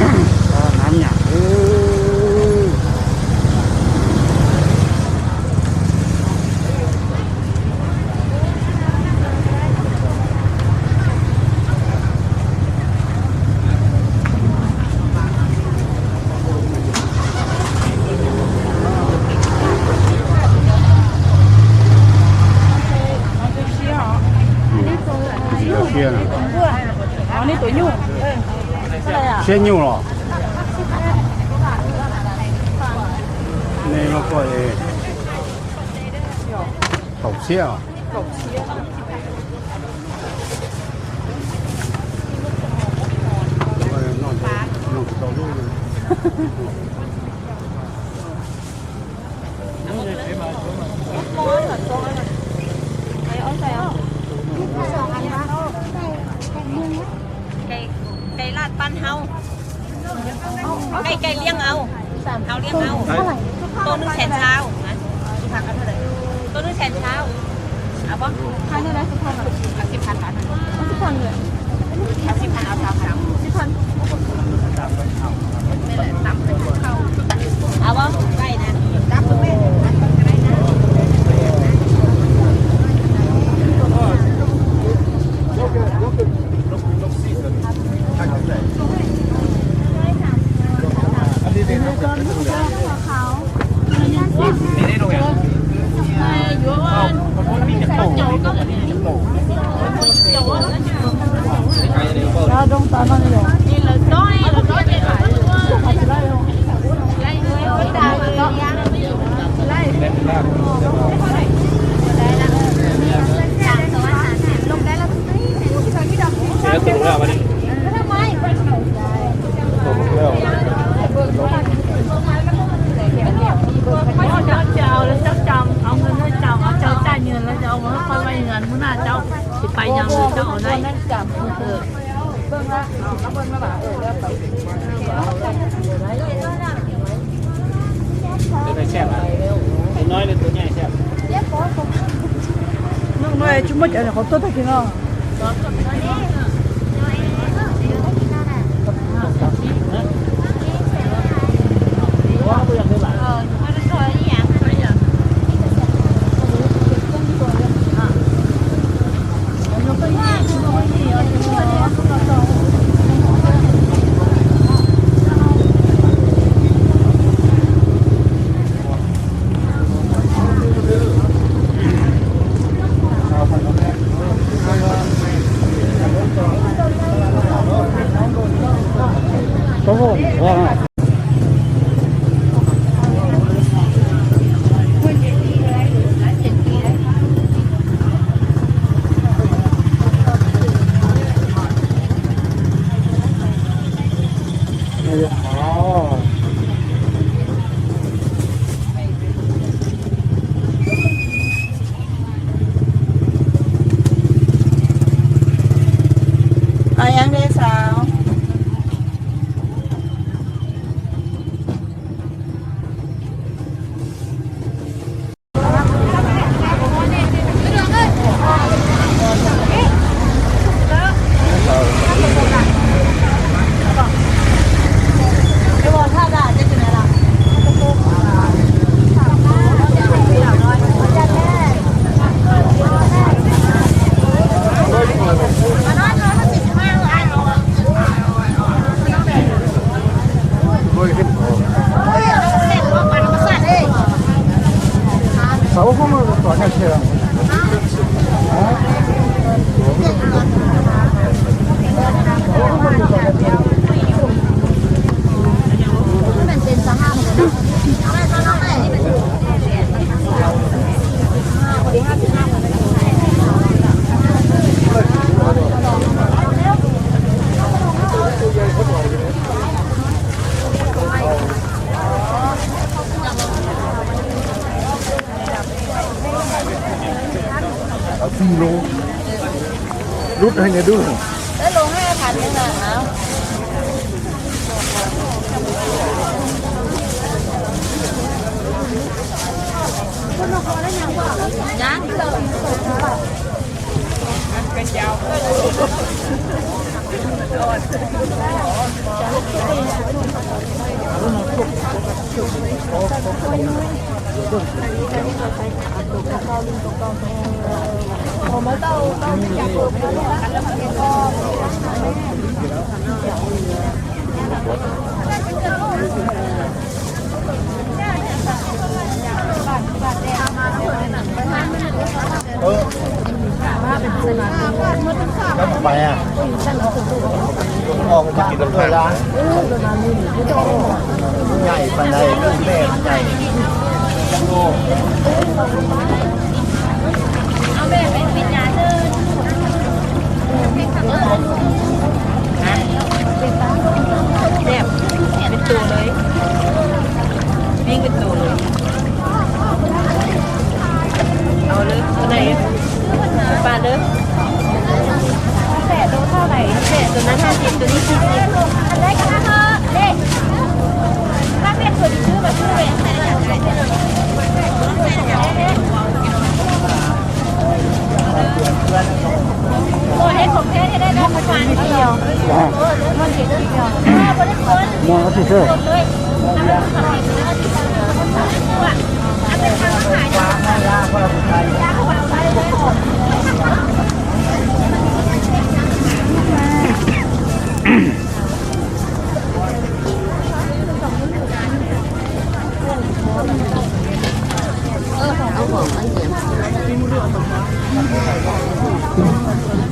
ອ່າ ນ້ຳຫຍັງ ເອີ ເຊຍນະ ອັນນີ້ໂຕໃຫຍ່ ເຊຍນະ ເຊຍນະ ນີ້ມາກ່ອຍເອງ ເຂົ້າເຊຍ ເຂົ້າເຊຍ. ໄກ່ ໄກ່ລາດບ້ານເຮົາ. ໄກ່ ໄກ່ລ້ຽງເອົາ ເຮົາລ້ຽງເອົາ ໂຕໜຶ່ງແສນຊາວນະ ໂຕໜຶ່ງແສນຊາວ ເອົາບໍ່? ຂາຍເທົ່າໃດ? ເອົາສິບພັນບາດ ເອົາສິບພັນເລີຍ ເອົາສິບພັນ ເອົາຊາວພັນ ສິບພັນ ເອົາບໍ່? ໄກ່ນະ ຈັບເບິ່ງແມ່ ເຈົ້າຈະເອົາແລ້ວ ເຈົ້າຈຳເອົາເງິນໃຫ້ເຈົ້າ ເອົາເຈົ້າຈ່າຍເງິນແລ້ວ ເຈົ້າເອົາມາໃຫ້ຂ້ອຍໄວ້ເຮືອນ ມື້ໜ້າເຈົ້າຊິໄປຍາມໃດ ເຈົ້າເອົາໄດ້. ເອີ ເບິ່ງລະ ເອົາ ເອົາເບິ່ງລະວ່າ ເອີ ເລືອກໄປ ໂຕໃດແຊບ ໂຕນ້ອຍຫຼືໂຕໃຫຍ່ແຊບ? ນ້ອງນ້ອຍຈຸໝົດ ອັນນີ້ຂໍໂທດໄປກິນເນາະ. ເອົາຫຍັງເດສາວ? ເອົາສີ່ໂລ ຫຼຸດໃຫ້ແດ່ດູ. ເອີ ລົງຫ້າພັນນີ້ນະ ເອົາ ຍັງ. ເອີ ແລ້ວໄປອ່ະ ອອກມາກິນເວລາ ໃຫຍ່ປານໃດ ແມ່ໃຫຍ່ ເອົາແບບເປັນ ເປັນຍາເດີ ແບບເປັນໂຕເລີຍ ປີ້ງເປັນໂຕເລີຍ. ເອົາເລີຍ ເທົ່າໃດ? ປາເລີຍ ແປດໂລເທົ່າໃດ? ແປດ ໂຕນັ້ນຫ້າສິບ ໂຕນີ້ສີ່ສິບ ອັນໃດກໍເອົາເຖາະ ເດ້ ຖ້າແມ່ນຕົວນີ້ຊື້ມາຊື້ເລີຍ. ໂອ້ຍ ໃຫ້ຂອງແທ້ແທ້ໄດ້ ໄດ້ປະມານດຽວ ມັນຊິດຽວ ບໍ່ຊິເຊີ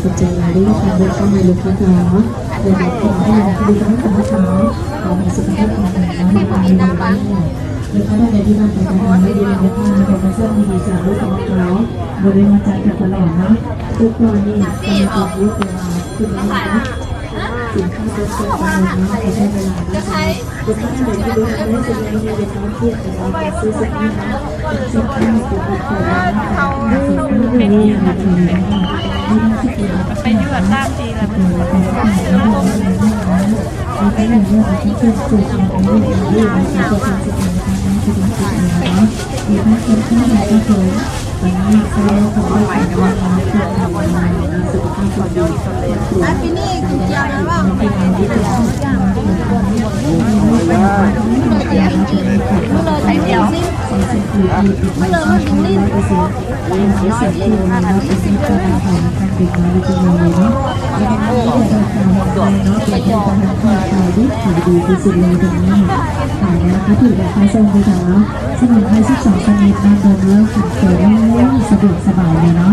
ຂອບໃຈຫຼາຍເດີ ລູກຄ້າເດີ ເຂົ້າມາລູກຄ້າເນາະ ແລະ ຂອງທີ່ຢູ່ໃນກະເປົາຂອງເຮົາ ຂອງສຸຂະພາບຂອງເຮົາ ເຮົາມີໄວ້ໃນບ້ານເຮົາ ລູກຄ້າທ່ານໃດທີ່ມາຈາກການເດີນທາງ ແລະ ເປັນການເຊີນຍິນດີຈາກລູກຄ້າຂອງເຮົາ ບໍ່ໄດ້ມາຈັດກັນຕະຫຼອດເນາະ ທຸກຕອນນີ້ກຳລັງເຮັດຢູ່ ແຕ່ວ່າ ໄປຢູ່ຕາມທີ່ລະ ສະໝຸນໄພສິບສອງຊະນິດ ນຳເດີນເລື່ອງຂັນແຂງສະດວກສະບາຍເລີຍເນາະ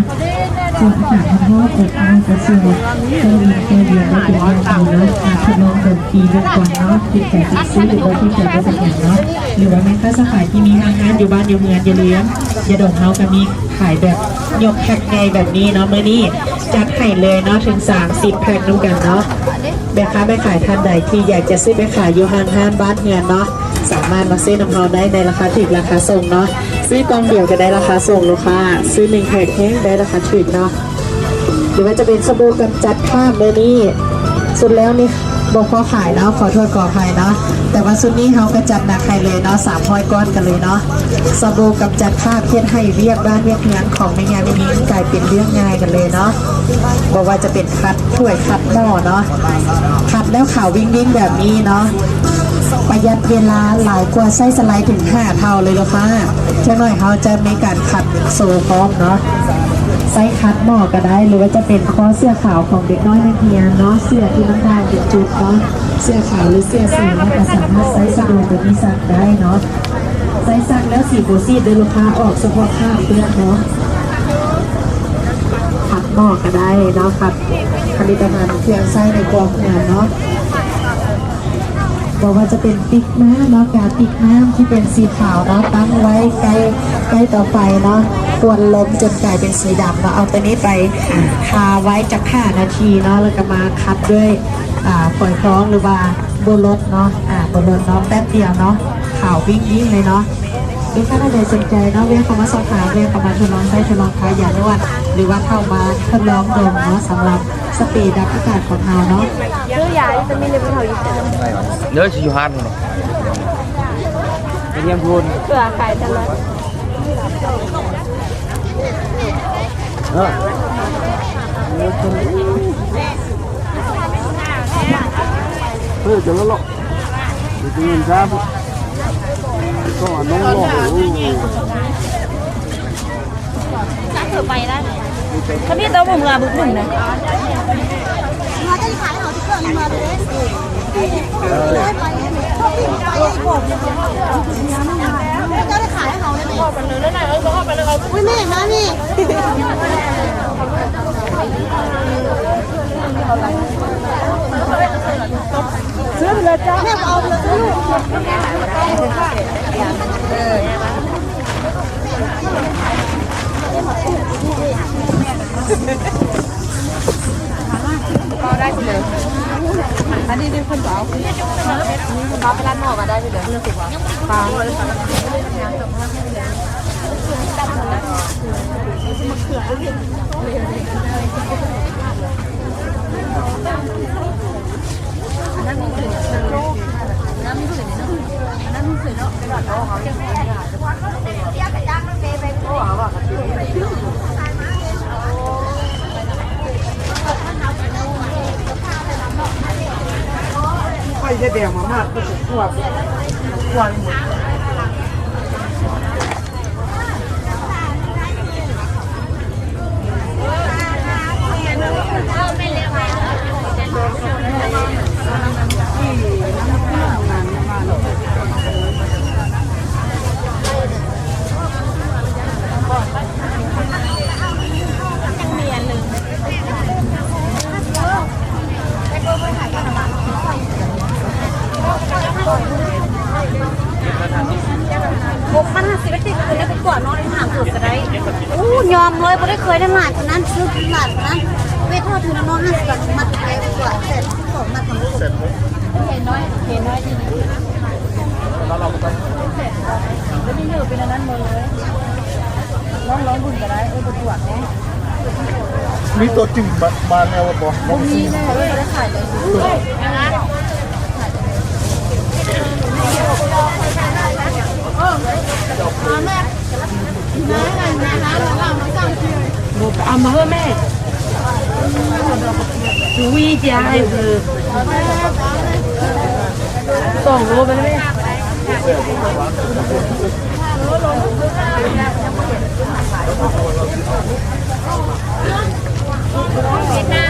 ເຊິ່ງອາກາດຮ້ອນໆ ອົບອ້າວກະຊ່ວຍແກ້ວິນແກ້ວຽນໄດ້ເປັນຢ່າງດີເນາະ ອາດທົດລອງດົມຟຣີເບິ່ງກ່ອນເນາະ ຖືກໃຈຕິດຊື້ ບໍ່ຖືກໃຈບໍ່ເປັນຫຍັງເນາະ ຫຼືວ່າແມ່ຄ້າສາຂາທີ່ມີຫ້າງຮ້ານຢູ່ບ້ານຢູ່ເຮືອນ ຢ່າລືມ ຢາດົມເຮົາກະມີຂາຍແບບຍົກແພັກໃຫຍ່ແບບນີ້ເນາະ ມື້ນີ້ຈັດໃຫ້ເລີຍເນາະ ເຖິງສາມສິບແພັກນຳກັນເນາະ. ແມ່ຄ້າແມ່ຂາຍທ່ານໃດທີ່ຢາກຈະຊື້ໄປຂາຍຢູ່ຫ້າງຮ້ານບ້ານເຮືອນເນາະ ສາມາດມາຊື້ນຳເຮົາໄດ້ໃນລາຄາຖືກ ລາຄາສົ່ງເນາະ ຊື້ກ່ອງດຽວກະໄດ້ລາຄາສົ່ງລູກຄ້າ ຊື້ໜຶ່ງແພັກແຮງໄດ້ລາຄາຖືກເນາະ ຫຼືວ່າຈະເປັນສະບູກຳຈັດຄາບເລີຍນີ້ ຊຸດແລ້ວນີ້ບໍ່ພໍຂາຍເນາະ ຂໍໂທດຂໍອະໄພເນາະ ແຕ່ວ່າຊຸດນີ້ເຮົາກະຈັດໜັກໃຫ້ເລີຍເນາະ ສາມຮ້ອຍກ້ອນກັນເລີຍເນາະ ສະບູກຳຈັດຄາບ ເຮັດໃຫ້ວຽກບ້ານວຽກເຮືອນຂອງແມ່ຍ່າແມ່ຍິງກາຍເປັນເລື່ອງງ່າຍກັນເລີຍເນາະ ບໍ່ວ່າຈະເປັນຂັດ ຖ້ວຍຂັດໝໍ້ເນາະ ຂັດແລ້ວຂາວວິ່ງໆແບບນີ້ເນາະ ປະຢັດເວລາຫຼາຍກວ່າໃຊ້ສະໄລເຖິງຫ້າເທົ່າເລີຍລູກຄ້າ ຈັກໜ້ອຍເຮົາຈະມີການຂັດໂຊພ້ອມເນາະ ໃຊ້ຂັດໝໍ້ກະໄດ້ ຫຼືວ່າຈະເປັນຄໍເສື້ອຂາວຂອງເດັກນ້ອຍນັກຮຽນເນາະ ເສື້ອທີ່ມັນຖ່າງເປັນຈຸດເນາະ ເສື້ອຂາວຫຼືເສື້ອສີເຮົາກະສາມາດໃຊ້ສະໂດໂຕນີ້ຊັກໄດ້ເນາະ ໃຊ້ຊັກແລ້ວສີບໍ່ຊີດເດີລູກຄ້າ ອອກສະເພາະຄາບເປື້ອນເນາະ ຂັດໝໍ້ກະໄດ້ເນາະ ຂັດ ຜະລິດຕະພັນເຄື່ອງໃຊ້ໃນຄົວເຮືອນເນາະ ບໍ່ວ່າຈະເປັນປິກນ້ຳເນາະ ກາປິກນ້ຳທີ່ເປັນສີຂາວເນາະ ຕັ້ງໄວ້ໃກ້ ໃກ້ເຕົາໄຟເນາະ ກວນລົມຈົນກາຍເປັນສີດຳເນາະ ເອົາໂຕນີ້ໄປທາໄວ້ຈັກຫ້ານາທີເນາະ ແລ້ວກະມາຂັດດ້ວຍ ອາ ຝອຍຟອງ ຫຼືວ່າໂບລົດເນາະ ອາ ໂບລົດເນາະ ແປັບດຽວເນາະ ຂາວວິ່ງໆເລີຍເນາະ. ລູກຄ້າທ່ານໃດສົນໃຈເນາະ ແວະເຂົ້າມາສອບຖາມ ແວະເຂົ້າມາທົດລອງໃຊ້ ທົດລອງທາຢານວດ ຫຼືວ່າເຂົ້າມາທົດລອງດົມເນາະ ສຳລັບສະເປດັບອາກາດຂອງເຮົາເນາະ. ຊື້ຢາວິຕາມິນໃຫ້ພວກເຮົາຢູ່ໃສ? ເດີ ຊິຢູ່ຮ້ານພຸ້ນເນາະ ໄປຮຽນພຸ້ນ ເພື່ອຂາຍຕະຫຼອດ. ເອີ ເອີ ຈະເລາະ ເດີ ໄປຮຽນຊ້າ. ກໍນ້ອງຫຼໍ່ ເຂົາມີແຕ່ບໍ່ເມືອບຶກໜຶ່ງນະ. ເຈົ້າໄດ້ຂາຍໃຫ້ເຂົາໄດ້ໄໝ? ອຸ້ຍ ແມ່ມາແມ່. ຊື້ໄປເລີຍຈ້າ ແມ່ເອົາໄປເລີຍລູກ. ເອົາໄດ້ໄປເລີຍ ອັນນີ້ເປັນຄົນເອົາ ເອົາໄປລາດໝໍ້ກໍໄດ້ໄປເລີຍ. ຂ້ອຍຈະແດງມາມາດ ກໍຊິຄວບ ຄວບໝົດ. ຫົກພັນຫ້າສິບ ໄປຕິດຢູ່ໃນກວດເນາະ ຖາມຖືກກໍໄດ້. ໂອ້ ຍອມເລີຍ ບໍ່ໄດ້ເຄີຍໄດ້ຫຼາຍປານນັ້ນ ຊື້ຫຼາຍປານນັ້ນ. ເວດເທົ່າຖືກເນາະ ຫ້າສິບບາດ ມັດໄປກວດແສນສອງມັດ. ເຫັນນ້ອຍ ເຫັນນ້ອຍທີ່ນີ້ ບໍ່ມີເຫຼືອເປັນອັນນັ້ນເລີຍ. ລອງ ລອງເບິ່ງກໍໄດ້ ເອີ ໄປກວດເນາະ. ມີຕົວຈິງມາ ມາແນວບໍ່? ບໍ່ມີແນ່ ເອີ ບໍ່ໄດ້ຂາຍເລີຍ. ເອົາມາເຮີ້ແມ່. ອຸ້ຍ ຈະໃຫ້ເບີສອງໂລໄປເລີຍແມ່.